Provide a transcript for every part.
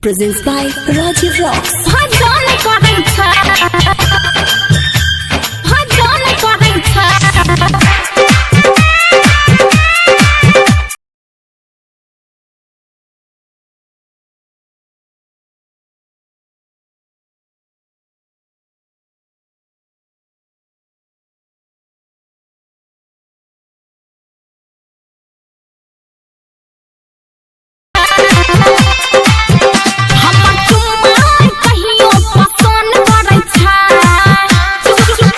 Presents by Rajiv Rocks. भजन करै छै, भजन करै छै। हमर चुम्मा कहियो पसंद करै छै,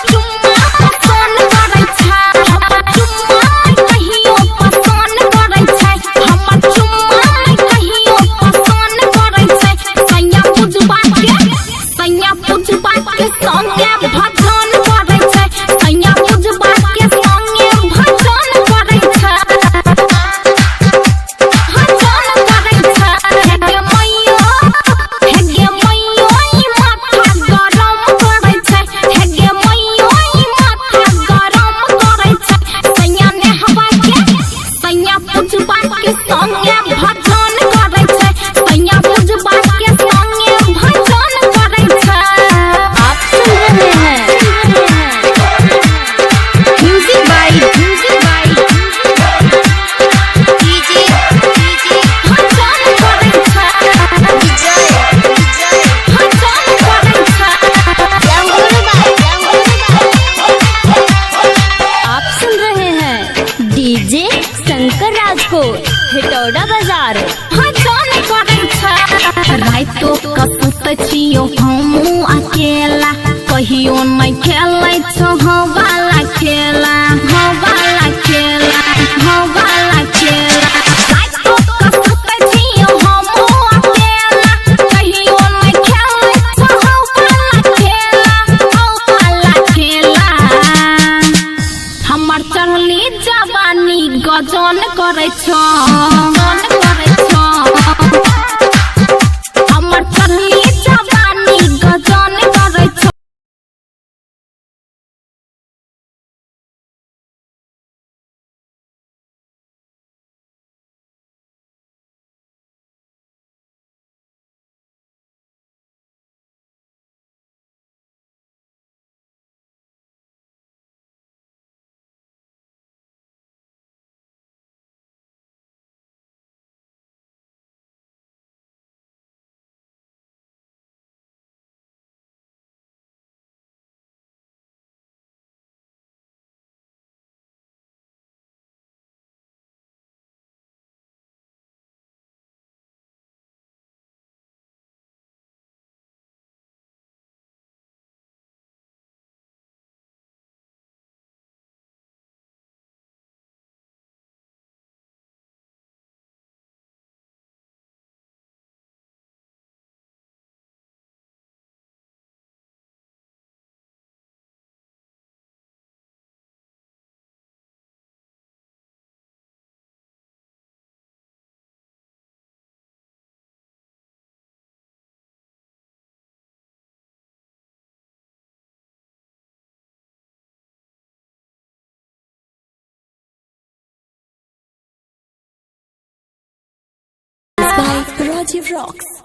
चुम्मा पसंद करै छै। हमर चुम्मा कहियो पसंद करै छै, हमर चुम्मा कहियो पसंद करै छै। सैया पुजबा के, सैया पुजबा के संगे भजन करै छै, सैया पुजबा के संगे भजन करै छै, भजन करै छै। हे गे मैया, हे गे मैया, ई माथा गरम करै छै, हे गे मैया, ई माथा गरम करै छै। सैया नेहबा के, सैया पुजबा के संगे भजन करै छै, सैया पुजबा के संगे भजन करै छै। आप सुन रहे हैं music by DJ DJ भजन करै छै, विजय विजय भजन करै छै। आप सुन रहे हैं डीजे शंकर राज को हिटौड़ा बाजार। भजन करै छै। रातो के सुतै छियो हमू अकेला, कहियो नहि खेलै छौ हवाला खेला, हवाला खेला, हवाला खेला। रातो के सुतै छियो हमू अकेला, कहियो नहि खेलै छौ हवाला खेला, हवाला खेला। हमर चढ़ली जवानी गजन करै छौ, गजन करै छौ। हमर चढ़ली जवानी गजन करै छौ। By Rajiv Rocks.